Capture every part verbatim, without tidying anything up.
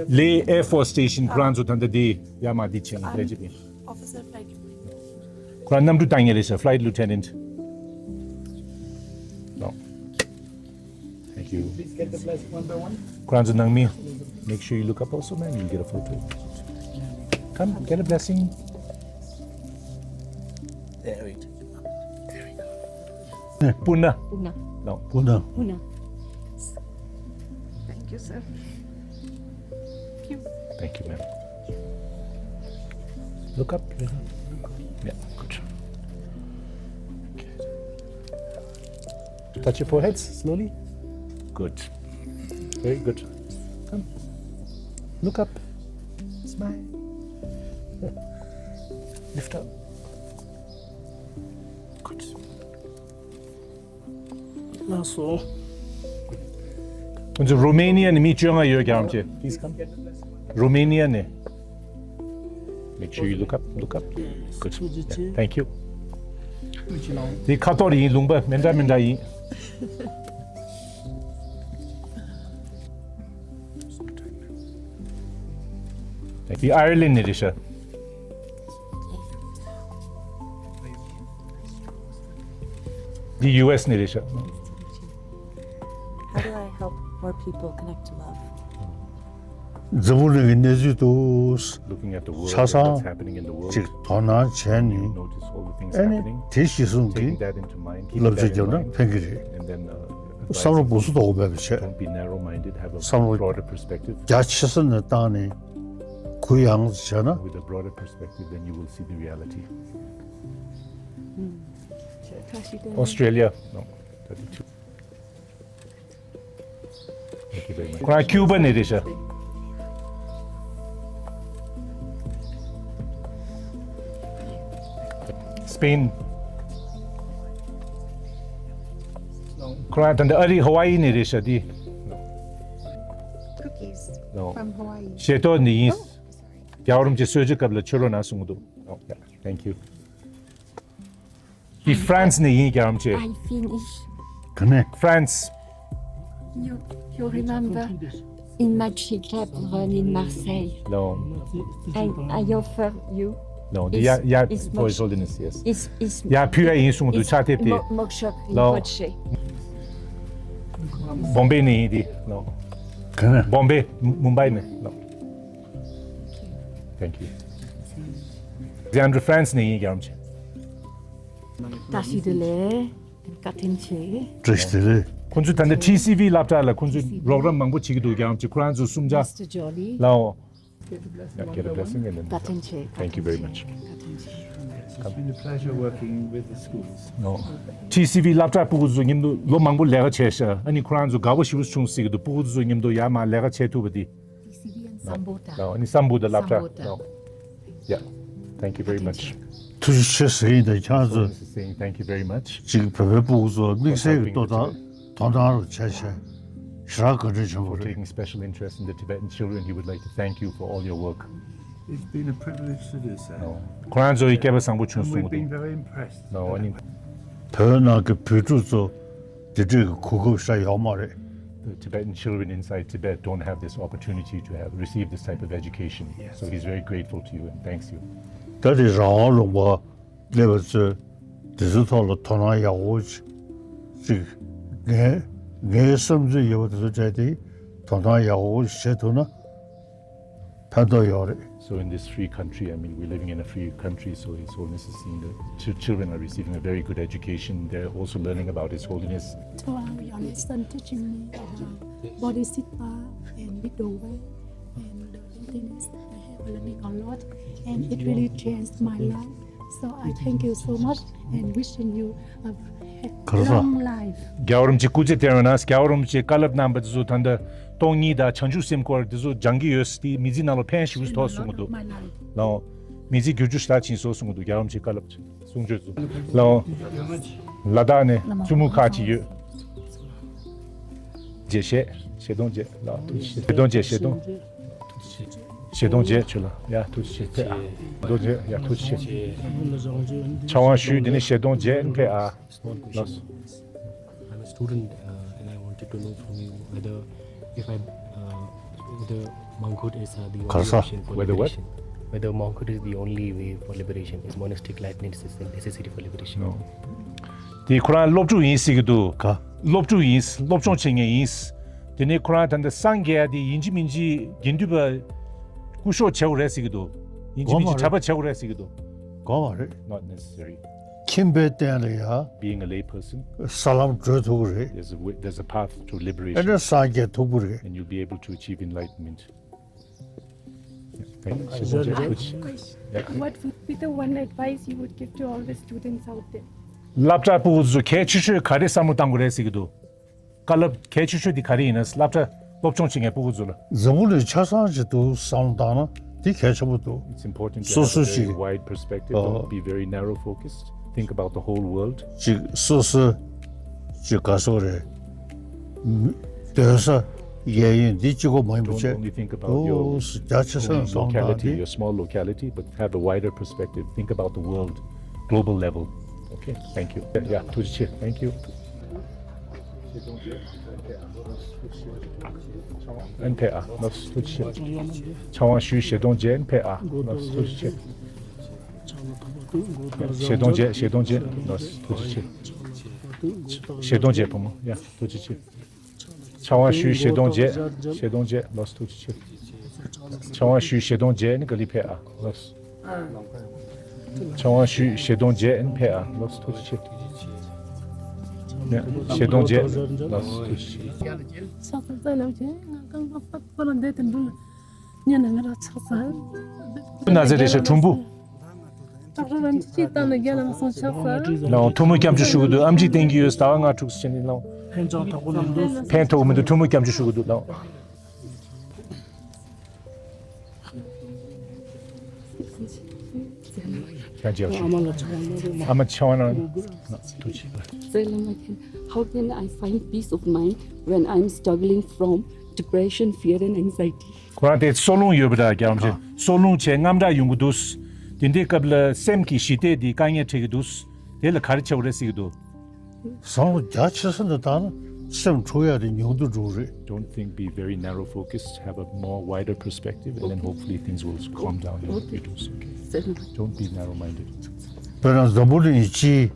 Lae Air Force Station ཁོ་རང་ཚོ་ད་ལྟ་འདི་ཡར་མར་འདི་བྱས་ནས་ལས་བྱེད་པ་ཡིན། Officer flight. ཁོ་རང་གནམ་གྲུ་བཏང་མཁན་རེད་ཤག flight lieutenant. No. Thank you. Please get the blessing one by one. ཁོ་རང་ཚོ་ནང་མི། Make sure you look up also, man. You get a photo. Come, get a blessing. There we go. There we go. Puna. Puna. No. Puna. Puna. Thank you, sir. Thank you. Thank you, ma'am. Look up. Look up. Yeah, good. Okay. Touch your foreheads slowly. Good. Very good. Come. Look up. Smile. Lift up. Good. ལགས་སོ། ཁོང་ཚོ་རོ་མེ་ནི་ཡ་ནས་མི་བཅོ་ལྔ་ཡོད་རྒྱལ་བ་རིན་པོ་ཆེ། Please come. Romania ནས། Make sure you look up, look up. Good. Yeah, thank you. དེ་ཁ་ཐོར་ཡིན། ལུང་པ་མི་འདྲ་མི་འདྲ་ཡིན། དེ་ཨའི་ལན་ནས་རེད་ཤག་འདི་ཡུ་ཨེས་ནས་རེད་ཤག How do I help more people connect to love? འཛམ་བུ་གླིང་གི་གནས་ཚུལ་འདུག Looking at the world, ཆ་ཚང་what's happening in the world, ཅིག་དོ་སྣང་བྱས་ནས། Notice all the things ཨ་ནི་happening, དེ་གཞིར་བཟུང་གིས་taking that into mind, keep བསླབ་བྱ་that in རྒྱབ་ན་mind, ཕན་གྱི་རེད། And then, uh, བསམ་བློ་སྦོམ་སུ་དོག་པ་མེད་པ་བྱས། Don't be narrow-minded, have a བསམ་བློ་broader perspective. རྒྱ་ཆེ་ས་ནས་བཏང་ནས་གུ་ཡངས་བྱས་ན། With a broader perspective, then you will see the reality. Australia. No, thirty-two. Thank you very much. ཁོ་རང་ཁྱུ་པ་ནས་རེད་ཤག་སི་པེན། ཁོ་རང་ད་ལྟ་ཨ་རི་ཧ་ཝ་ཨི་ནས་རེད་ཤག་འདི། Cookies No. From Hawaii. ཞལ་ཏོག་འདི་ཡིན། Oh, sorry. རྒྱལ་བ་རིན་པོ་ཆེ་གསོལ་ཇ་སྐབས་ལ་མཆོད་རོགས་གནང་གསུང་གི་འདུག Oh, yeah. Thank you. འདི་ཧྥ་རན་སི་ནས་ཡིན་རྒྱལ་བ་རིན་པོ་ཆེ། I finish. ག་ནས། ཧྥ་རན་སི། You, you remember in Magic Club Run in Marseille? No. And I offer you. No, the It's- yeah, yeah, it's for His Holiness, yes. It's, it's, ཡ་ཕུལ་ཡ་ཡིན་གསུངས་འདུག it's ཕྱག་དེབ་དེ། Mo- Moksha Rinpoche. བོམ་བེ་ནས་ཡིན་འདི། No. ག་ནས། བོམ་བེ། མུམ་བྷའི་ནས། No. Thank you. འདི་ཧྥ་རན་སི་ནས་ཡིན་རྒྱལ་བ་རིན་པོ་ཆེ། བཀྲ་ཤིས་བདེ་ལེགས། བཀའ་དྲིན་ཆེ། བཀྲ་ཤིས་བདེ་ལེགས། ཁོང་ཚོས་ད་ལྟ་ཊི་སི་ཝི་སློབ་གྲྭ་ལ་ཁོང་ཚོས་རོགས་རམ་མང་པོ་བྱེད་ཀྱི་འདུག་རྒྱལ་བ་རིན་པོ་ཆེ། ཁོ་རང་ཚོ་གསུམ་ཆ་Mister Jolly. ལའོ། Yeah, get a blessing and then བཀའ་དྲིན་ཆེ། Thank you very much. བཀའ་དྲིན་ཆེ། It's been a pleasure working with the schools. No. ཊི་སི་ཝི་སློབ་གྲྭ་ཕྲུ་གུ་ཚོ་མཉམ་དུ་ལོ་མང་པོ་ལས་ཀ་བྱས་ཤག་ཨ་ནི་ཁོ་རང་ཚོ་དགའ་པོ་ཞེ་པོ་བྱུང་ཟེར་གྱི་འདུག་ཕྲུ་གུ་ཚོ་མཉམ་དུ་ཡར་མར་ལས་ཀ་བྱས་ཐུབ་པ་འདི། ཊི་སི་ཝི་and Sambuddha. No, ཨ་ནི་སམ་བྷུ་དྷ་སློབ་གྲྭ། Sambuddha. No. Yeah. Thank you very much. ཐུགས་རྗེ་ཆེ་ཟེར་ཡིན། ད་ཁྱེད་རང་ཚོ། Someone is saying, thank you very much. ཅིག་བོད་པའི་ཕྲུ་གུ་ཚོ་དམིགས་བསལ་གྱི་ལྟོ་དང་དོ་སྣང་རུ་བྱས་བྱས་ཞེ་དྲག་བཀའ་དྲིན་ཆེན་པོ། For རེད། Taking special interest in the Tibetan children, he would like to thank you for all your work. It's been a privilege to do so. No. ཁོ་རང་ཚོ་ཡི་སྐལ་བ་བཟང་པོ་བྱུང་གསུངས་འདུག And we've been very impressed. No, ཨ་ནི། བོད་ནང་གི་བོད་ཕྲུག་ཚོ་དེ་འདྲའི་གི་གོ་སྐབས་ཤ་ཡོད་མ་རེད། The Tibetan children inside Tibet don't have this opportunity to have received this type of education. Yes. So he's very grateful to you and thanks you. ད་དེ་རང་དབང་ལུང་པ་སླེབས་པ་ཚོས་དེ་ཚོའི་ཐོག་ལ་དོ་སྣང་ཡག་པོ་ཅིག་ངའི་ངའི་བསམ་ཚུལ་ཡོད་པ་དེ་ཚོ་སྤྲད་དེ་དོ་སྣང་ཡག་པོ་བྱེད་ཐུབ་ན། ཕན་ཐོགས་ཡོད་རེད། So in this free country, I mean, we're living in a free country, so His Holiness is seeing the ch- children are receiving a very good education. They're also learning about His Holiness. Well, we understand teaching me about Bodhisattva and middle way and the emptiness. I have learning a lot, and it really changed my life. So I thank you so much and wishing you a long life. རྒྱལ་བ་རིན་པོ་ཆེ་སྐུ་ཚེ་བརྟན་པ་ན། རྒྱལ་བ་རིན་པོ་ཆེ་བཀའ་སློབ་གནང་བ་དེ་ཚོ་ད་ལྟ་སྟོང་ཉིད་དང་བྱང་ཆུབ་སེམས་སྐོར་དེ་ཚོ་སྦྱང་གི་ཡོད། དེ་མི་ཚེ་ནང་ལ་ཕན་ཞེ་པོ་ཐོགས་གསུང་གི་འདུག་ལའོ། མི་ཚེ་བསྒྱུར་རྒྱུ་ཞེ་དྲག་ཕྱིན་སོང་གསུང་གི་འདུག་རྒྱལ་བ་རིན་པོ་ཆེ་བཀའ་སློབ་གསུང་ཆོས་ཚོ། ལའོ། ལ་དྭགས་ནས་བཙུན་མོ་ཁག་ཅིག་ཡོད། རྗེས་བཞེས། བཞེས་སྟོང་རྗེས་ལ་ཐུགས་རྗེ་ཆེ། བཞེས་སྟོང་རྗེས། བཞེས་སྟོང་། བཞེས་སྟོང་རྗེས་ཁྱོད་ལ་ཡ་ཐུགས་རྗེ་ཆེ། ཕེབས་ཨ། བཞེས་སྟོང་རྗེས་ཡ་ཐུགས་རྗེ་ཆེ། ཕྱག་དབང་ཞུས། དེ་ནས་བཞེས་སྟོང་རྗེས་ཕེབས་ཨ། Small question. ལགས་སོ། I'm a student, uh, and I wanted to know from you whether if I, uh, whether monkhood is, uh, the ག་ས། only option for Whether what? Liberation. Whether monkhood is the only way for liberation. Is monastic life necess- necessary for liberation? No. དེ་ཁོ་རང་སློབ་ཕྲུག་ཡིན་ཟེར་གྱི་འདུག་ག་སློབ་ཕྲུག་ཡིན། སློབ་སྦྱོང་བྱེད་མཁན་ཡིན། དེ་ནས་ཁོ་རང་ད་ལྟ་སངས་རྒྱས་དེ་ཡིན་གཅིག་མིན་གཅིག་དགེ་འདུན་པ་སྐུ་ཞབས་བྱེད་དགོས་རེད་ཟེར་གྱི་འདུག་ཡིན་གཅིག་མིན་གཅིག་གྲྭ་པ་བྱེད་དགོས་རེད་ཟེར་གྱི་འདུག་དགོས་མ་རེད། Not necessary. ཁྱིམ་པའི་སྟེང་ལ་ཡང་། Being a lay person, ས་ལམ་བགྲོད་ཐུབ་ཀྱི་རེད། There's a way, there's a path to liberation. ཨ་ནི་སངས་རྒྱས་ཐུབ་ཀྱི་རེད། And you'll be able to achieve enlightenment. Yeah. What would be the one advice you would give to all the students out there? སློབ་གྲྭ་ཕྲུ་གུ་ཚོ་གལ་ཆེ་ཤོས་ག་རེ་བསམ་བློ་བཏང་དགོས་རེད་ཟེར་གྱི་འདུག་བཀའ་སློབ་གལ་ཆེ་ཤོས་དེ་ག་རེ་ཡིན་ན། སློབ་གྲྭ་སློབ་སྦྱོང་བྱེད་མཁན་ཕྲུ་གུ་ཚོ་ལ། འཛམ་བུ་གླིང་ཆ་ཚང་ཅིག་ཏུ་བསམ་བློ་བཏང་ན་དེ་གལ་ཆེན་པོ་འདུག It's important to སོ་have a སོ་very ཞིག wide perspective. Don't be very narrow focused. Think about the whole world. ཅིག་སོ་སོ་ཅིག་ག་སོ་རེད། སྡོད་ས་གཡས་གཡོན་འདི་གཅིག་པོ་མ་ཡིན་པ་Don't བྱས། only think about your ཨོ་རྒྱ་ཆེ་ས་own བསམ་བློ་བཏང་ན་locality, དེ། Your small locality, but have a wider perspective. Think about the world, global level. Okay, thank you. Yeah, ཐུགས་རྗེ་ཆེ། Thank you. ཨན་ཕེ་ཨ། ལགས་སོ་ཐུགས་རྗེ་ཆེ། ཕྱག་དབང་ཞུས། བཞེས་སྟོང་རྗེས་ཨན་ཕེ་ཨ། ལགས་སོ་ཐུགས་རྗེ་ཆེ། བཞེས་སྟོང་རྗེས། བཞེས་སྟོང་རྗེས། ལགས་སོ་ཐུགས་རྗེ་ཆེ། བཞེས་སྟོང་རྗེས་བུ་མོ་ཡ་ཐུགས་རྗེ་ཆེ། ཕྱག་དབང་ཞུས། བཞེས་སྟོང་རྗེས། བཞེས་སྟོང་རྗེས། ལགས་སོ་ཐུགས་རྗེ་ཆེ། ཕྱག་དབང་ཞུས། བཞེས་སྟོང་རྗེས་ནི་ག་ལི་ཕེ་ཨ། ལགས་སོ། ཕྱག་དབང་ཞུས། བཞེས་སྟོང་རྗེས་ནི་ཕེ་ཨ། ལགས་སོ་ཐུགས་རྗེ་ཆེ། བཞེས་སྟོང་རྗེས། ལགས་སོ་ཐུགས་རྗེ་ཆེ། ཕྱག་འཚལ་ལ་ཆེ། ང་རྐང་པ་པ་པ་ལ་འདས་དེ་འགྲོ་ལ་ཉན་ན་ང་ར་ཕྱག་འཚལ། ན་ཟེར་རེ་ཤ་གྲུང་པོ། ཏག་ཏག་རང་གཅིག་བཏང་ནས་རྒྱ་ལ་མ་སོང་ཆགས་ས། ལའོ་ཐུགས་སྨོན་སྐྱབས་འཇུག་ཞུ་གི་འདུག་ཨམ་ཆི་ཏེང་གི་ཡོད་ཟླ་བ་ལྔ་དྲུག་ཟེར་ནས་ལའོ། ཕན་ཐོགས་མི་འདུག་ཕན་ཐོགས་མི་འདུག་ཐུགས་སྨོན་སྐྱབས་འཇུག་ཞུ་གི་འདུག་ལའོ། ཁྱེད་ཅག་ཨ་མ་ལ་ཆགས་པ་ཨ་མ་ཆགས་པ་ན་ཐུགས་རྗེ་ཆེ། How can I find peace of mind when I'm struggling from depression, fear and anxiety? ཁོ་རང་དེ་སྲོག་རླུང་ཡོད་པ་འདྲ་རྒྱལ་བ་རིན་པོ་ཆེ། སྲོག་རླུང་བྱས་དངངས་སྐྲག་ཡོང་གི་འདུག་དེ་འདྲའི་སྐབས་ལ་སེམས་ཀྱི་ཞི་བདེ་དེ་དཀའ་ངལ་འཕྲད་ཀྱི་འདུག་དེ་ལ་ག་རེ་བྱེད་དགོས་རེད་ཟེར་གྱི་འདུག་བསམ་བློ་རྒྱ་ཆེ་ས་ནས་བཏང་ན་སེམས་འཁྲུག་ཡ་དེ་ཉུང་དུ་འགྲོ་གི་རེད། Don't think, be very narrow focused, have a more wider perspective, and then hopefully things will calm down and reduce. Okay? Don't be narrow minded. དཔེར་ན་འཛམ་བུ་གླིང་གི་སྤྱིའི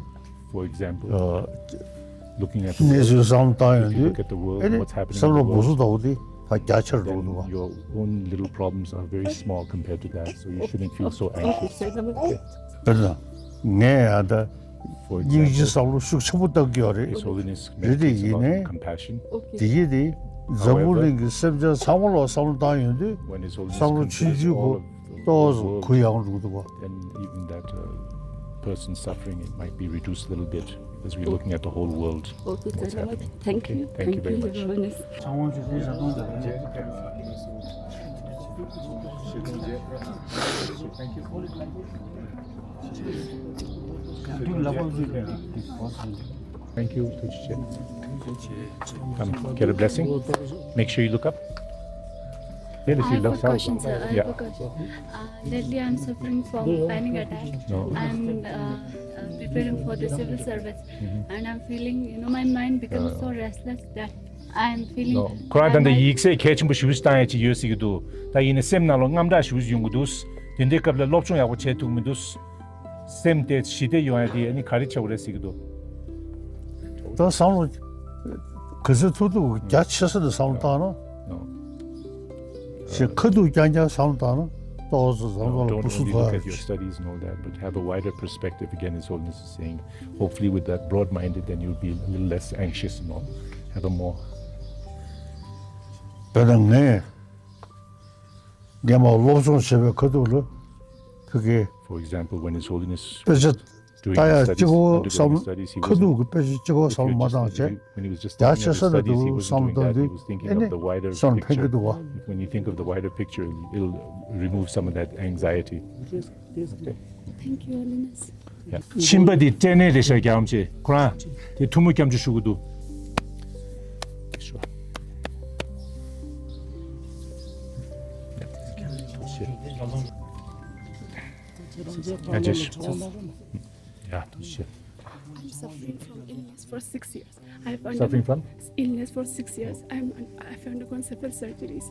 For example, ཨ། Looking at the གནས་ཚུལ་བསམ་བློ་བཏང་ཡོང་དུས། If you look at the world, ཨེ་ནི་what's happening in the world, བསམ་བློ་སྦུ་སུ་ལྟ་བུ་དེ་ད་རྒྱ་ཆེར་འགྲོ་གི་འདུག་བ། Then your own little problems are very small compared to that, so you shouldn't feel so anxious. Okay. དཔེར་ན་ངས་ཡང་ད་For example, སྙིང་རྗེ་བསམ་བློ་ཤུགས་ཆེན་པོ་བཏང་གི་ཡོད་རེད། His Holiness རེད་དེ་meditates ཡིན་about ནའི་compassion. དེ་ཡིན་དེ་འཛམ་བུ་གླིང་གི་སེམས་ཅན་ཚང་མ་ལ་བསམ་བློ་བཏང་ཡོང་དུས་When His Holiness བསམ་བློ་ཆུང་considers ཆུང་པོ་all of the ཏོག་ཙམ་world, གུ་ཡངས་འགྲོ་གི་འདུག་བ། Then even that, uh, person's suffering, it might be reduced a little bit as we're looking at the whole world, okay, what's happening. Thank you. Okay, thank you very much. Thank you. Thank you. Come, get a blessing. Make sure you look up. Yeah, I have a question, sir. I have a question. Uh, lately, I'm suffering from panic attack. No. I'm, uh, uh, preparing for the civil service, and I'm feeling, you know, my mind becomes so restless that I'm feeling. No. ཁོ་རང་ད་ལྟ་ཡིག་ཚད་གལ་ཆེན་པོ་ཞེ་པོ་ཞིག་བཏང་ཡ་ཅིག་ཡོད་ཟེར་གྱི་འདུག་ད་ཡིན་ནའི་སེམས་ནང་ལ་དངངས་སྐྲག་ཞེ་པོ་ཞིག་ཡོང་གི་འདུག་དེ་འདྲའི་སྐབས་ལ་སློབ་སྦྱོང་ཡག་པོ་བྱེད་ཐུབ་མི་འདུག་སེམས་དེ་ཞི་བདེ་ཡོང་ཡ་དེ་ཨ་ནི་ག་རེ་བྱེད་དགོས་རེད་ཟེར་གྱི་འདུག་ད་བསམ་བློ་ག་ཚོད་ཐུབ་ཐུབ་རྒྱ་ཆེ་ས་ནས་བསམ་བློ་བཏང་ན། ཞེས་ཁ་ཐུག་རྐྱང་རྐྱང་བསམ་བློ་བཏང་ན་ཏོག་ཙམ་བསམ་བློ་ལ་སྐུ་གཟུགས་འགྲོ་ཡ་ཡོད། Don't only look at your studies and all that, but have a wider perspective. Again, His Holiness is saying, hopefully with that broad-minded, then you'll be a little less anxious and all. Have a more. དཔེར་ན་ངས་སྔོན་མ་སློབ་སྦྱོང་བྱེད་པའི་ཁ་ཐུག་ལ་ཕ་གི For example, when His Holiness དཔེ་ཆ་ལྟ་ཡ་གཅིག་པོ་བསམ། ཁ་ཐུག་གི་དཔེ་ཆ་གཅིག་པོ་བསམ་མ་བཏང་བྱས། རྒྱ་ཆེ་ས་ལ་འདུག་བསམ་བཏང་དུས་ཨེ་ནི་བསམ་ཕན་གི་འདུག་བ། When you think of the wider picture, it'll, it'll remove some of that anxiety. Thank you, Holiness. ཁྱིམ་པ་དེ་སྐྲན་ནད་རེད་ཤག་རྒྱལ་བ་རིན་པོ་ཆེ། ཁོ་རང་དེ་ཐུགས་སྨོན་སྐྱབས་འཇུག་ཞུ་གི་འདུག Rajesh. Yeah, sure. I'm suffering from illness for six years. I've undergone Suffering from? illness for six years. I'm, I've undergone several surgeries.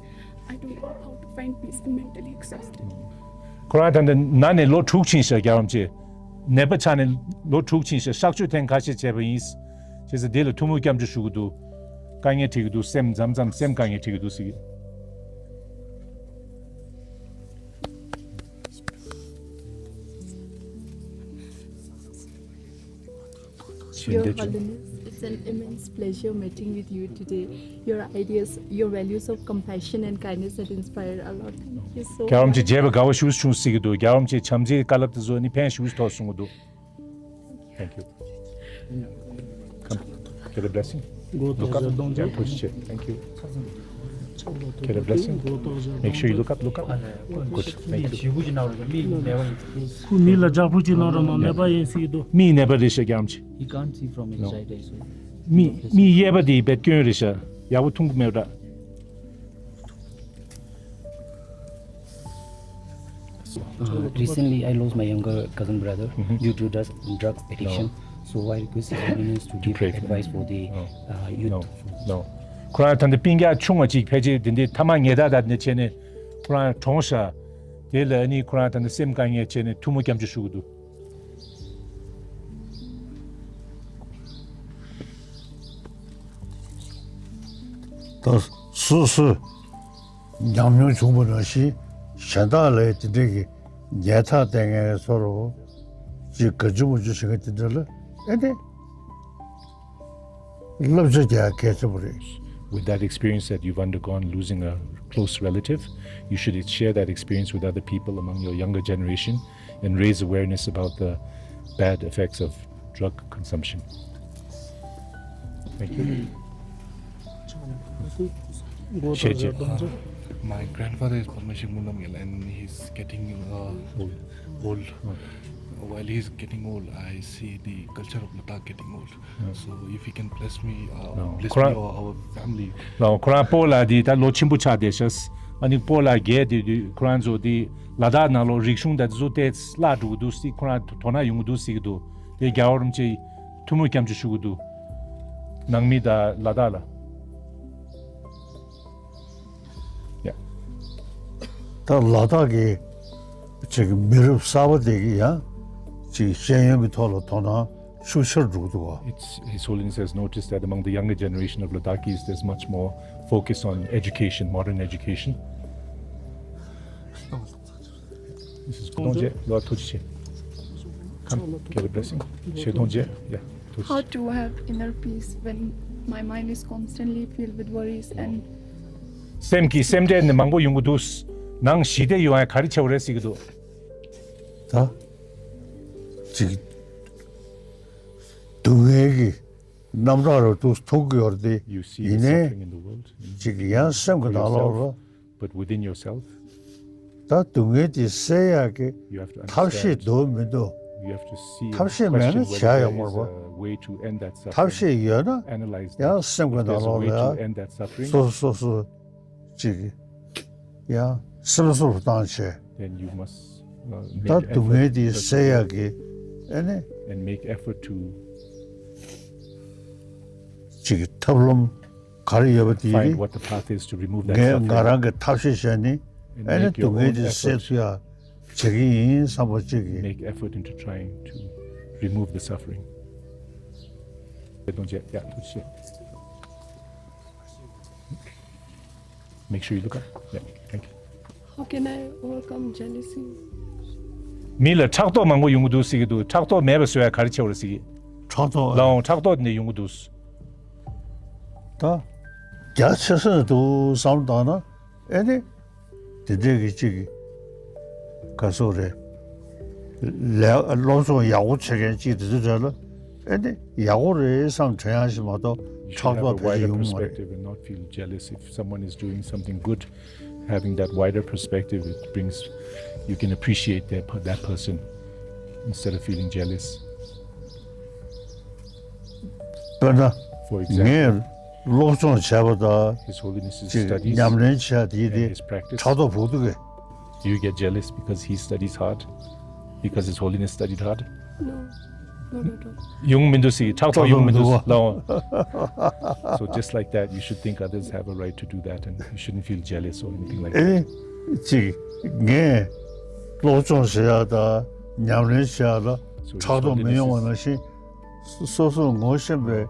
I don't know how to find peace. I'm mentally exhausted. ཁོ་རང་ད་ལྟ་ན་ནས་ལོ་དྲུག་ཕྱིན་ཤག་རྒྱལ་བ་རིན་པོ་ཆེ། ནད་པ་ཆགས་ནས་ལོ་དྲུག་ཕྱིན་ཤག་གཤག་བཅོས་ཐེངས་ཁ་ཤས་བྱས་པ་ཡིན། བྱས་ཙང་དེ་ལ་ཐུགས་སྨོན་སྐྱབས་འཇུག་ཞུ་གི་འདུག་དཀའ་ངལ་འཕྲད་ཀྱི་འདུག་སེམས་མཚམས་མཚམས་སེམས་དཀའ་ངལ་འཕྲད་ཀྱི་འདུག་ཟེར་གྱི། Your Holiness, it's an immense pleasure meeting with you today. Your ideas, your values of compassion and kindness that inspire a lot. Thank you so རྒྱལ་བ་རིན་པོ་ཆེ་མཇལ་བ་དགའ་བ་ཞེ་པོ་བྱུང་ཟེར་གྱི་འདུག་རྒྱལ་བ་རིན་པོ་ཆེ་བྱམས་བརྩེའི་བཀའ་སློབ་དེ་ཚོ་ནི་ཕན་ཞེ་པོ་ཐོགས་གསུང་གི་འདུག Thank you. Come, get a blessing. Look up. Yeah, ཐུགས་རྗེ་ཆེ། Thank you. Get a blessing. Make sure you look up, look up. Good. Thank you. ཁོ་མི་ལ་ལྗགས་ཕུ་ཅིག་གནང་རོགས་གནང་། ནད་པ་ཡིན་ཟེར་གྱི་འདུག་མིའི་ནད་པ་རེད་ཤག་རྒྱལ་བ་རིན་པོ་ཆེ། He can't see from his No. right eye, so མི་མིའི་གཡས་པ་དེ་བད་སྐྱོན་རེད་ཤག་ཡག་པོ་མཐོང་གི་མེད་པ་འདྲ། Uh, recently, I lost my younger cousin brother Mm-hmm. due to drug, drug addiction. No. So I request His Holiness to To give pray for advice me. for the No. uh, youth. No. No. ཁོ་རང་ད་ལྟ་སྤུན་ཀྱག་ཆུང་བ་ཅིག་ཕལ་ཆེར་དེ་འདྲའི་ཐ་མག་ཉལ་ཐག་དང་འདི་བྱས་ནས་ཁོ་རང་གྲོངས་ཤག་དེ་ལ་ཨ་ནི་ཁོ་རང་ད་ལྟ་སེམས་དཀའ་ངལ་བྱས་ནས་ཐུགས་སྨོན་སྐྱབས་འཇུག་ཞུ་གི་འདུག་ད་སོ་སོ་ཉམས་མྱོང་བྱུང་བ་ནང་བཞིན་གཞན་དག་ལ་དེ་འདྲའི་གི་ཉལ་ཐག་བསྟེན་མཁན་ཚོར་ཅིག་ག་ཅུ་མ་ཅུ་བྱེད་མཁན་དེ་འདྲ་ལ་ཨེ་ནས་བསླབ་བྱ་རྒྱག་གལ་ཆེན་པོ་རེད། With that experience that you've undergone losing a close relative, you should share that experience with other people among your younger generation and raise awareness about the bad effects of drug consumption. Thank you. My grandfather is Padma Shri Mulam Gel and he's getting uh, old. While he's getting old, I see the culture of Ladakh getting old. So if you can bless me, uh, bless me or our family. ལའོ་ཁོ་རང་སྤོ་ལགས་འདི་ད་ལོ་ཆེན་པོ་ཆགས་བསྡད་ཤག་ཨ་ནི་སྤོ་ལགས་རྒས་དུས་དུས་ཁོ་རང་ཚོ་འདི་ལ་དྭགས་ནང་ལོགས་རིག་གཞུང་དང་དེ་ཚོ་ཏོག་ཙམ་བརླག་འགྲོ་གི་འདུག་ཟེར་ཁོ་རང་དོ་སྣང་ཡོང་གི་འདུག་ཟེར་གྱི་འདུག་དེ་རྒྱལ་བ་རིན་པོ་ཆེ་ཐུགས་སྨོན་སྐྱབས་འཇུག་ཞུ་གི་འདུག་ནང་མི་དང་ལ་དྭགས་ལ། ཡ། ད་ལ་དྭགས་ཀྱི་ཅིག་མི་རབས་གསར་པ་དེ་གི་ཡང་ཅིག་ཤེས་ཡོན་གྱི་ཐོག་ལ་དོ་སྣང་ཤུགས་ཆེར་འགྲོ་གི་འདུག་ག It's, His Holiness has noticed that among the younger generation of Ladakis, there's much more focus on education, modern education. This is གདོང་མཇལ། ལོ་ཐུགས་རྗེ་ཆེ། Come, get a blessing. ཞལ་གདོང་མཇལ། Yeah, ཐུགས་རྗེ་ཆེ། How to have inner peace when my mind is constantly filled with worries and སེམས་ཀྱི་སེམས་ཁྲལ་ནི་མང་པོ་ཡོང་གི་འདུག་ནང་ཞི་བདེ་ཡོང་ཡ་ག་རེ་བྱེད་དགོས་རེད་ཟེར་གྱི་འདུག་ད་ཅིག་སྡུག་བསྔལ་གྱི་རྣམ་གྲངས་རུ་འདུག་མཐོང་གི་ཡོད་རེད་དེ། You see the suffering in the world. ཡིན་ནའི་ཅིག་ཡང་སེམས་ཀྱི་ནང་ལོགས་ལ། But within yourself, ད་སྡུག་བསྔལ་དེ་སེལ་ཡག་གི you have to ཐབས་ཤེས་understand འདུག་མི་འདུག you have to see and ཐབས་ཤེས་མེད་ན question whether བྱ་ཡག་there མ་is རེད་པ། a way to end that ཐབས་suffering. ཤེས་ཡོད་ན་Analyze ཡང་that. སེམས་ཀྱི་If there's ནང་a ལོགས་way ལ་to end that suffering, སོ་སོ་སོ་སོ་ཅིག་ཡང་སེམས་གསོ་རུ་བཏང་བྱས། Then you must, uh, ད་make སྡུག་བསྔལ་effort དེ་སེལ་ཡག་གི་ཨེ་ནི་and make effort to ཅིག་ཐབས་ལམ་ག་རེ་ཡོད་པ་དེ་find what the path is to remove that ངས་ང་suffering རང་གི་ཐབས་ཤེས་བྱས་ནི་and ཨེ་ནི་make your སྡུག་བསྔལ་own དེ་སེལ effort. ཐུབ་ཡག་བྱེད་ཀྱི་ཡིན་བསམ་པ་ཅིག་གིས། Make effort into trying to remove the suffering. ཡ། ཐུགས་རྗེ་ཆེ། Make sure you look up. Yeah, thank you. How can I overcome jealousy? མི་ལ་ཕྲག་དོག་མང་པོ་ཡོང་གི་འདུག་ཟེར་གྱི་འདུག་ཕྲག་དོག་མེད་པ་བཟོ་ཡ་ག་རེ་བྱེད་དགོས་རེད་ཟེར་གྱི། ཕྲག་དོག་ལའང་ཕྲག་དོག་དེ་འདྲ་ཡོང་གི་འདུག་ད་རྒྱ་ཆེ་ས་ནས་འདུག་བསམ་བཏང་ན་ཨེ་ནི། དེ་འདྲས་ཀྱི་གཅིག་གི་ག་སོ་རེད། ལས་སློབ་སྦྱོང་ཡག་པོ་བྱེད་མཁན་གཅིག་དེ་ཚོ་རེད་ལ། ཨེ་ནི་ཡག་པོ་རེད་བསམ་དྲན་ཡག་ཞིག་མ་གཏོགས། You should ཕྲག་have དོག་a ཕལ་ཆེར་wider ཡོང་མ་རེད། perspective and not feel jealous if someone is doing something good. Having that wider perspective, it brings, you can appreciate that, that person instead of feeling jealous. དཔེར་ན། For example, ངས་སློབ་སྦྱོང་བྱས་པ་དང་། His Holiness's ཅིག studies ཉམས་ལེན་བྱས་དེ་and དེ་his practice. ཕྲག་དོག་ཕོག་འདུག་གས། Do you get jealous because he studies hard? Because His Holiness studied hard? No, not at all. ཡོང་མི་འདུག་ཟེར། ཕྲག་དོག་ཡོང་མི་འདུག་ལབ། So just like that, you should think others have a right to do that and you shouldn't feel jealous or anything like that. ཨེ། ཅིག་ངས་སློབ་སྦྱོང་བྱེད་ཡག་དང་ཉམས་ལེན་བྱེད་ཡག་ལ་ཕྲག་དོག་མི་ཡོང་བ་ནང་བཞིན། སོ་སོ་ངོ་ཤེས་པའི།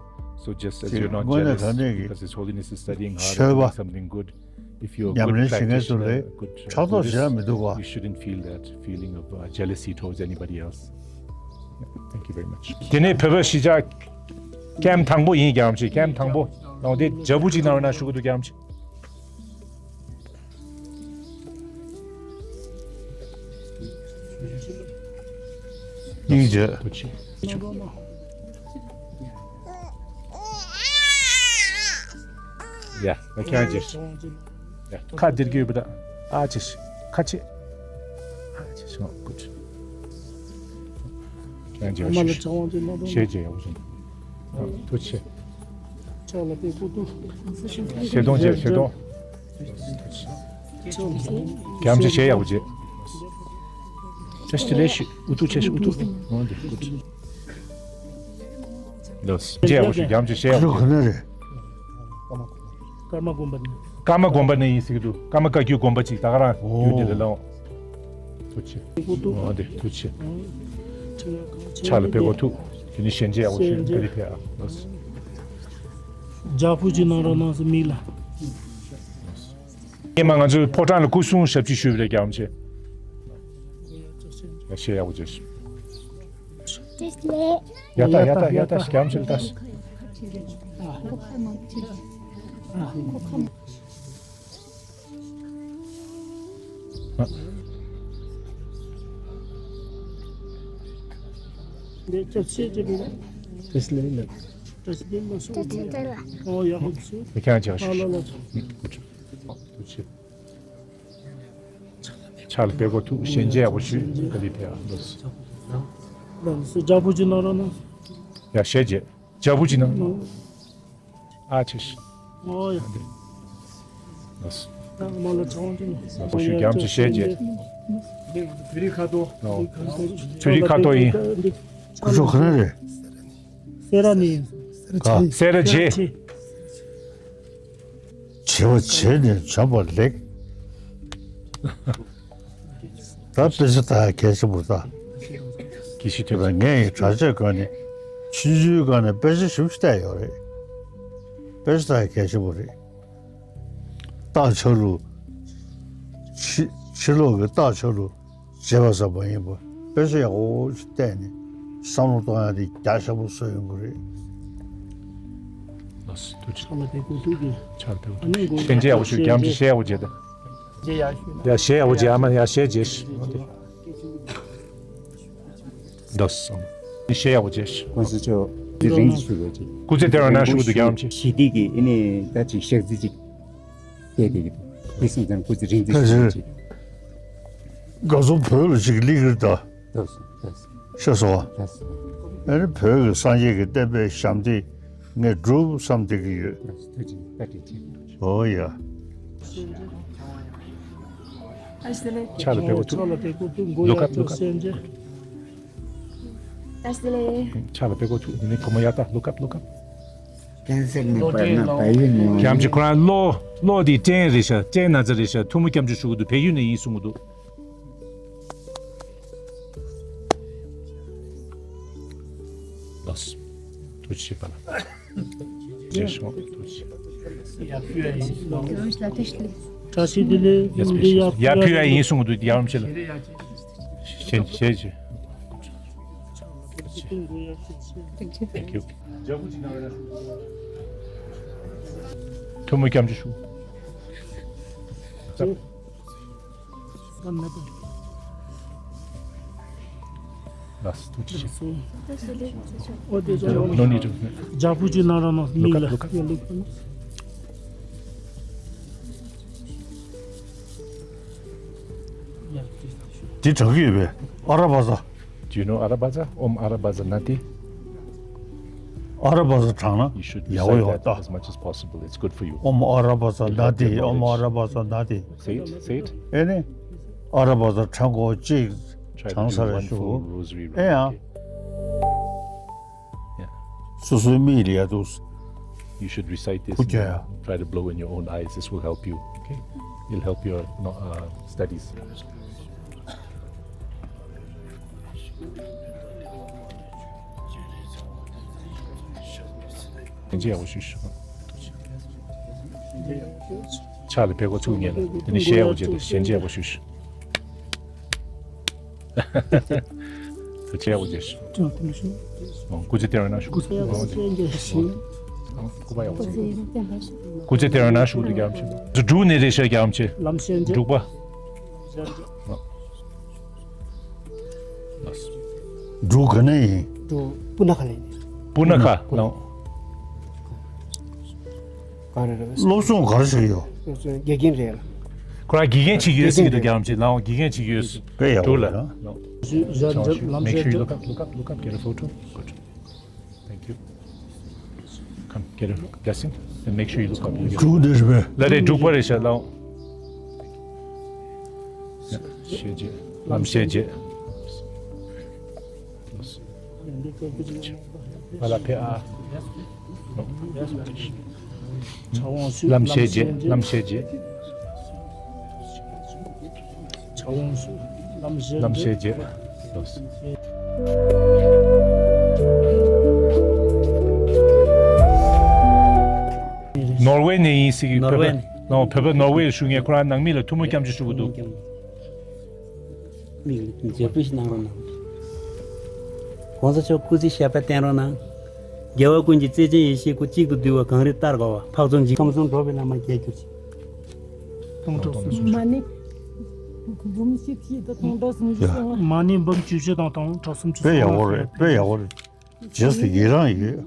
So just as you're not jealous because His Holiness is studying hard and doing something good, if you're a good practitioner, a good Buddhist, you shouldn't feel that feeling of uh, jealousy towards anybody else. Yeah, thank you very much. དེ་ནས་བོད་པ་གཞིས་ཆགས་ཀེམ་དང་པོ་ཡིན། རྒྱ་རམ་ཆེ་ཀེམ་དང་པོ་ལོང་དེ་ཇ་བུ་ཅིག་ནང་ན་ཞུ་གི་འདུག་རྒྱ་རམ་ཆེ། སྙིང་རྗེ། ཡ། ཁྱེད་རང་ཅིག་ཡ། ཁ་འདིར་གྱིས་པ་ད། ཨ་ཅེ་ཤི། ཁ་ཆེ། ཨ་ཅེ་ཤི། ཨོ། གུད། ཁྱེད་རང་ཅིག་ཨ་མ་ལ་ཤི། ཚ་བ་ཅིག་མ་གཏོང་། ཤེས་ཅེ་ཡག་པོ་བྱུང་། ཨ། ཐུགས་རྗེ་ཆེ། ཕྱག་ལ་པད་ཀོ་ཏུ། ཤེས་དོང་ཅེ། ཤེས་དོང་། རྒྱ་རམ་ཆེ་ཞེ་ཡག་པོ་བྱེད། ཅེ་ཤི་ལེ་ཤི། ཨུ་ཏུ་ཅེ་ཤི། ཨུ་ཏུ། ཨོ་འདི། གུད། ལོས། ཅེ་ཡག་པོ་ཞུ། རྒྱ་རམ་ཆེ་ཞེ་ཡག་པོ་བྱེད། ཀརྨ་དགོན་པ་ནས། ཀརྨ་དགོན་པ་ནས་ཡིན་ཟེར་གྱི་འདུག་ཀརྨ་བཀའ་བརྒྱུད་དགོན་པ་ཅིག་ད་ག་རང་ཡུལ་འདི་ལ་ལའོ། ཐུགས་རྗེ་ཆེ། ཨོ་འདི་ཐུགས་རྗེ་ཆེ། ཕྱག་ལ་པད་ཀོ་ཐུག་དེ་ནི་ཞལ་མཇལ་ཡག་པོ་ཞུ། བཀའ་དྲིན་ཆེ་ཨ། ལོས། ཇ་བུ་ཅིག་གནང་རོགས་གནང་ཟེར་མིག་ལ། ངས་མ་ང་ཚོའི་ཕོ་བྲང་ལ་སྐུ་སྲུང་ཞབས་ཕྱི་ཞུས་པ་རེད། རྒྱ་རམ་ཆེ། ཡ་ཤེས་ཡག་པོ་བྱས། ཡ་ད་ཡ་ད་ཡ་ད་རྒྱ་རམ་ཆེ་ལ་ད། འདི་ཅག་ཤེས་ཀྱི་མི་འདུག་ཏེས་ལེ་ལེ། ཏེས་ལེ་མ་སོང་གི། ཨོ་ཡ་ཧོ་སུ། མི་ཁྱང་ཅག་ཤེས། ཨ་ལ་ལ། ཕྱག་ལ་པད་ཀོ་ཐུག་ཞལ་མཇལ་ཡག་པོ་ཞུས། བཀའ་དྲིན་ཆེ་ཨ། ལོས། ལགས་སོ། ཇ་བུ་ཅིག་གནང་རོགས་གནང་། ཡ་ཞལ་མཇལ། ཇ་བུ་ཅིག་གནང་། ཨ་ཆེ་ཤི། ཨོ་ཡ། ལགས་སོ། ད་མ་ལ་ཚང་ཅིག་ལགས་སོ། ཞུ། རྒྱ་རམ་ཆེ་ཞལ་མཇལ། བོད་རིགས་ཁ་དོག་ཨོ། བོད་རིགས་ཁ་དོག་ཡིན། སྐུ་ཞབས་ག་རེ་རེད། སེ་ར་ནས་ཡིན། ག་སེ་ར་བྱེས། བྱེས་པ་བྱས་ནས་བྱམས་པ་ལེགས། ད་དཔེ་ཆ་ལྟ་ཡག་གལ་ཆེན་པོ་རེད་ད། དགེ་བཤེས་དེ་ཐོན་ངས་ཡི་དྲག་ཆས་སྒང་ནས་ཆུང་ཆུང་སྒང་ནས་དཔེ་ཆ་ཞིབ་ཞིབ་བལྟས་ཡོད་རེད། དཔེ་ཆ་ལྟ་ཡག་གལ་ཆེན་པོ་རེད། རྟགས་ཆགས་ལུགས། ཕྱི་ཕྱི་ལོགས་ཀྱི་རྟགས་ཆགས་ལུགས་བྱེད་པ་ཙམ་མ་ཡིན་པར་དཔེ་ཆ་ཡག་པོ་ཞིག་བལྟས་ནས་བསམ་བློ་གཏོང་ཡག་དེ་རྒྱ་ཆེན་པོ་བཟོ་ཡོང་གི་རེད། ལགས་སོ། ཐུགས་རྗེ་ཆེ། ཕྱག་ལ་པད་ཀོ་ཐུག་གི། ཕྱག་ལ་པད་ཀོ་ཐུག་ཨ་ནི་ཞལ་མཇལ་ཡག་པོ་ཞུ། རྒྱ་རམ་ཆེ་ཞལ་ཡག་པོ་མཇལ་དང་། ཡ་ཞལ་ཡག་པོ་མཇལ། ཨ་མ་ཡ་ཞལ་མཇལ་ཤིག་ལགས་སོ། ཞལ་ཡག་པོ་མཇལ་ཤིག་དགོངས་སེལ་ཆོག་དེ་རིང་ཞུ་བའི་ཅིག་སྐུ་ཚེ་བརྟན་པར་གནང་ཞུ་གི་འདུག་རྒྱ་རམ་ཆེ། ཞི་བདེ་གི་ཨ་ནི་ད་ཅིག་ཞག་རྩི་ཅིག་བལྟས་བསྡད་ཀྱི་འདུག་དེ་སོང་ཙང་སྐུ་ཚེ་རིང་ཙམ་ཞུ་བའི་ཅིག་ག་ཚོད་བོད་ལ་ཅིག་སླེབས་ཀྱི་རེད་ད། ལགས་སོ། ལགས་སོ། ཤེས་སོང་བ། ལགས་སོ། ཨ་ནི་བོད་ཀྱི་སངས་རྒྱས་ཀྱི་བསྟན་པའི་ཞབས་འདེགས་ངས་སྒྲུབ་བསམ་བསྡད་ཀྱི་ཡོད། ལགས་སོ། ཐུགས་རྗེ་ཆེ། བཀའ་དྲིན་ཆེ། ཨོ་ཡ། ཕྱག་ལ་པད་ཀོ་ཐུག Look up, look up. ཕྱག་ལ་པད་ཀོ་ཐུག་འདི་ནི་ཁོ་མོ་ཡ་ད། Look up, look up. ཀན་སར་ནས་བར་ན་བལ་ཡུལ་ནས། རྒྱ་རམ་ཆེ་ཁོ་རང་གློ་གློ་འདི་སྐྲན་རེད་ཤག་སྐྲན་ན་ཚ་རེད་ཤག་ཐུགས་སྨོན་སྐྱབས་འཇུག་ཞུ་གི་འདུག་བལ་ཡུལ་ནས་ཡིན་གསུང་གི་འདུག་ལགས་སོ། ཐུགས་རྗེ་ཆེ་པ་ལགས། རྗེས་སུ་ཐུགས་རྗེ་ཆེ། བཀྲ་ཤིས་བདེ་ལེགས། ཡ་ཕུལ་ཡ་ཡིན་གསུང་གི་འདུག་རྒྱ་རམ་ཆེ་ལགས། ཞལ་ཞལ་ཆེ། Thank you. ཐུགས་སྨོན་སྐྱབས་འཇུག་ཞུ། ལགས་སོ། ཐུགས་རྗེ་ཆེ། No need to. ཇ་བུ་ཅིག་གནང་རོགས་གནང་། མིག་ལ། Look up, look up. འདི་དྲག་གི་ཡོད་པས། ཨ་ར་བ་ཛ། Do you know Arabaza? Om Arabaza Nati. ཨ་ར་བ་ཛ་བགྲངས་ན་You should ཡག་པོ་ཡོད་པ་ལྟ། Recite that as much as possible. It's good for you. ཨོམ་ཨ་ར་བ་ཛ་ན་ཏི། ཨོམ་ཨ་ར་བ་ཛ་ན་ཏི། Say it, say it. ཨེ་ནི། ཨ་ར་བ་ཛ་གྲངས་སྐོར་གཅིག Try to do one full rosary round. ཨེ་ཡ། Okay. Yeah. སོ་སོའི་མིག་ལ་ཡ་འདུག You should recite this and try to blow in your own eyes. This will help you. Okay? It'll help your no, uh, studies. ཕྱག་ལ་ཕྱག་གོ་ཚུགས་ཉན་ལ། དེ་ནས་ཞལ་ཡག་པོ་བྱེད་དང་། ཞལ་མཇལ་ཡག་པོ་ཞུ་ཞུ། ཞལ་མཇལ་ཡག་པོ་བྱེད་ཞུ། ཨོ། སྐུ་ཚེ་བརྟན་པར་གནང་ཞུ། སྐུ་ཚེ་བརྟན་པར་གནང་ཞུ། སྐུ་ཚེ་བརྟན་པར་གནང་ཞུ། འདི་རྒྱབ་ཕྱིན། འབྲུག་ནས་རེད་ཤག་རྒྱབ་ཕྱིན། ལམ་ཞལ་མཇལ། འབྲུག་པ། འབྲུག་ག་ནས་ཡིན། འབྲུག་སྤུ་ན་ཁ་ལ་ཡིན། སྤུ་ན་ཁ་ལ། ག་རེ་རེད། སློབ་སྦྱོང་ག་རེ་བྱེད་ཀྱི་ཡོད། སློབ་སྦྱོང་དགེ་རྒན་རེད་ལ། ཁོ་རང་དགེ་རྒན་བྱེད་ཀྱི་ཡོད་ཟེར་གྱི་འདུག་རྒྱལ་བ་རིན་པོ་ཆེ། ལའང་དགེ་རྒན་བྱེད་ཀྱི་ཡོད་ཟེར། དཔེ་ཡག་པོ་འདུག་ལ། ལ། ཞལ་མཇལ། ལམ་ཞལ་མཇལ། Make sure you look up, look up, look up, get a photo. Good. Thank you. Come, get a blessing and make sure you look up. འབྲུག་འདི་རེད་པས། ལ་རེད། འབྲུག་པ་རེད་ཤག་ལའང་། ཞལ་མཇལ། ལམ་ཞལ་མཇལ། ང་ལ་ཕེབས་ཨ། ལམ་ཞལ་མཇལ། ལམ་ཞལ་མཇལ། ལམ་ཞལ་མཇལ། ལམ་ཞལ་མཇལ། ནོར་ཝེ་ནས་ཡིན་ཟེར་གྱི། ནོར་ཝེ་ནས། བོད་པ་ནོར་ཝེ་ལ་བཞུགས་མཁན་ཁོ་རང་ནང་མི་ལ་ཐུགས་སྨོན་སྐྱབས་འཇུག་ཞུ་གི་འདུག་མིག་ལ་མཛེས་པོ་ཞིག་གནང་རོགས་གནང་། གོང་ས་མཆོག་སྐུ་ཚེ་ཞབས་པད་བརྟན་རོགས་གནང་། རྒྱལ་བ་ཀུན་གྱི་བརྩེ་ཆེན་ཡེ་ཤེས་སྐུ། གཅིག་ཏུ་བསྡུས་པ་གངས་རི་ལྟར་དགའ་བ། འཕགས་ཚོགས་འཇིག། ཁམས་གསུམ་འགྲོ་བའི་བླ་མ་རྒྱལ་གྱུར་ཅིག་སྟོང་ཕྲག་སུམ་ཅུ། མ་ཎི་འབུམ་བཞི་བཞི་དང་སྟོང་ཕྲག་སུམ་ཅུ་སོང་བ། མ་ཎི་འབུམ་བཅུ་བཞི་དང་སྟོང་ཕྲག་སུམ་ཅུ་སོང་བ། དཔེ་ཡག་པོ་རེད། དཔེ་ཡག་པོ་རེད། རྗེས་སུ་ཡི་རང་ཡོད།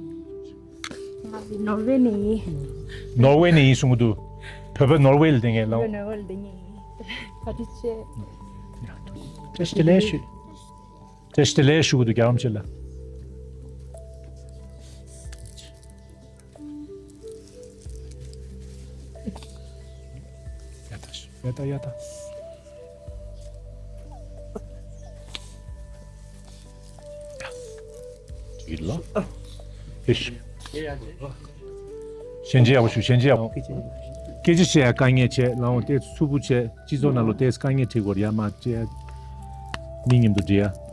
ང་ནི་ནོར་ཝེ་ནས་ཡིན། ནོར་ཝེ་ནས་ཡིན་གསུང་གི་འདུག་བོད་པ་ནོར་ཝེ་ལ་བསྡད་མཁན་ལའང་། བོད་པ་ནོར་ཝེ་ལ་བསྡད་མཁན་ཡིན། བཀའ་དྲིན་ཆེ། བཀྲ་ཤིས་བདེ་ལེགས་ཞུ། བཀྲ་ཤིས་བདེ་ལེགས་ཞུ་གི་འདུག་རྒྱལ་བ་རིན་པོ་ཆེ་ལ། ཡ་ད་ཡ་ད་ཡ་ད། ཡིན་ལ། ཨེ་ཤི། ཞལ་མཇལ་ཡག་པོ་ཞུ། ཞལ་མཇལ་ཡག་པོ། སྐད་ཆ་བཤད་ཡ་དཀའ་ངལ་བྱས། ལའང་ཏོག་ཙམ་འཚུབ་པོ་བྱས། སྤྱི་ཚོགས་ནང་ལ་ཏོག་ཙམ་དཀའ་ངལ་འཕྲད་ཀྱི་ཡོད་རེད་ཡ། མ་བྱས་ཡ། མི་མཉམ་དུ་འབྲེལ་ཡ།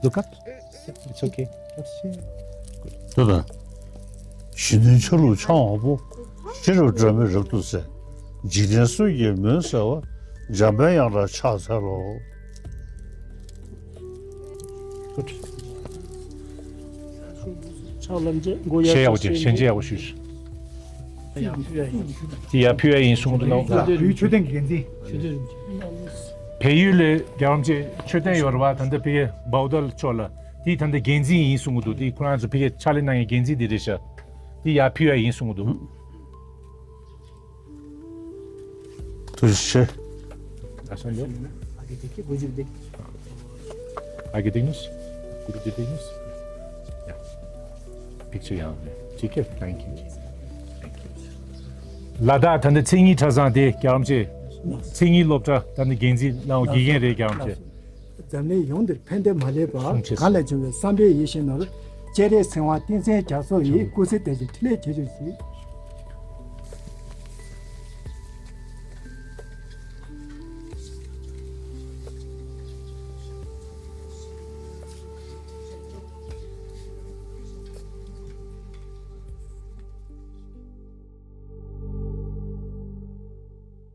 Look up. It's okay. དེ་དང་། གཞི་མཐུན་ཆ་ལུགས་འཆང་བ་པོ། ཤེས་རབ་སྒྲོན་མེ་རབ་ཏུ་གསལ། འཇིག་རྟེན་སྲོལ་གྱི་མུན་སེལ་བ། འཇམ་དཔལ་དབྱངས་ལ་ཕྱག་འཚལ་ལོ། ཕྱག་ལ་མཇལ། མགོ་ཡར། ཞལ་ཡག་པོ་བྱས། ཞལ་མཇལ་ཡག་པོ་ཞུས། དེ་ཡར་ཕུལ་ཡ་ཡིན་གསུང་གི་འདུག་ལ། བལ་ཡུལ་མཆོད་རྟེན་གྱི་འགན་འཛིན། བལ་ཡུལ་ལ་རྒྱལ་བ་རིན་པོ་ཆེ་མཆོད་རྟེན་ཡོད་རེད་པ། ད་ལྟ་ཕ་གི་བའོ་ཏཱ་ལ་ཕྱོགས་ལ། དེ་ད་ལྟ་འགན་འཛིན་ཡིན་གསུང་གི་འདུག་དེ་ཁོ་རང་ཚོ་ཕ་གི་ཕྱག་ལས་གནང་མཁན་འགན་འཛིན་དེ་རེད་ཤག་དེ་ཡར་ཕུལ་ཡ་ཡིན་གསུང་གི་འདུག་ཐུགས་རྗེ་ཆེ། ད་སོང་འདུག་ཨ་གི་ཏིག་ནུས། ཀུ་རུ་ཏི་ཏིག་ནུས། ཡ། Picture ཡང་ནས། ཅི་ཁེ། Thank you. Thank you. ལ་དྭགས་ད་ལྟ་མཚན་ཉིད་གྲྭ་ཚང་དེ་རྒྱལ་བ་རིན་པོ་ཆེ། མཚན་ཉིད་སློབ་གྲྭ་ད་ལྟ་འགན་འཛིན་ལའང་དགེ་རྒན་རེད། རྒྱལ་བ་རིན་པོ་ཆེ། འཛམ་གླིང་ཡོངས་འདིར་ཕན་བདེ་མ་ལུས་པ། གང་ལས་བྱུང་བའི་བསམ་པའི་ཡིད་བཞིན་ནོར། སྤྱན་རས་གཟིགས་དབང་བསྟན་འཛིན་རྒྱ་མཚོ་ཡི། སྐུ་ཚེ་བརྟན་ཅིང་འཕྲིན་ལས་རྒྱས་གྱུར་ཅིག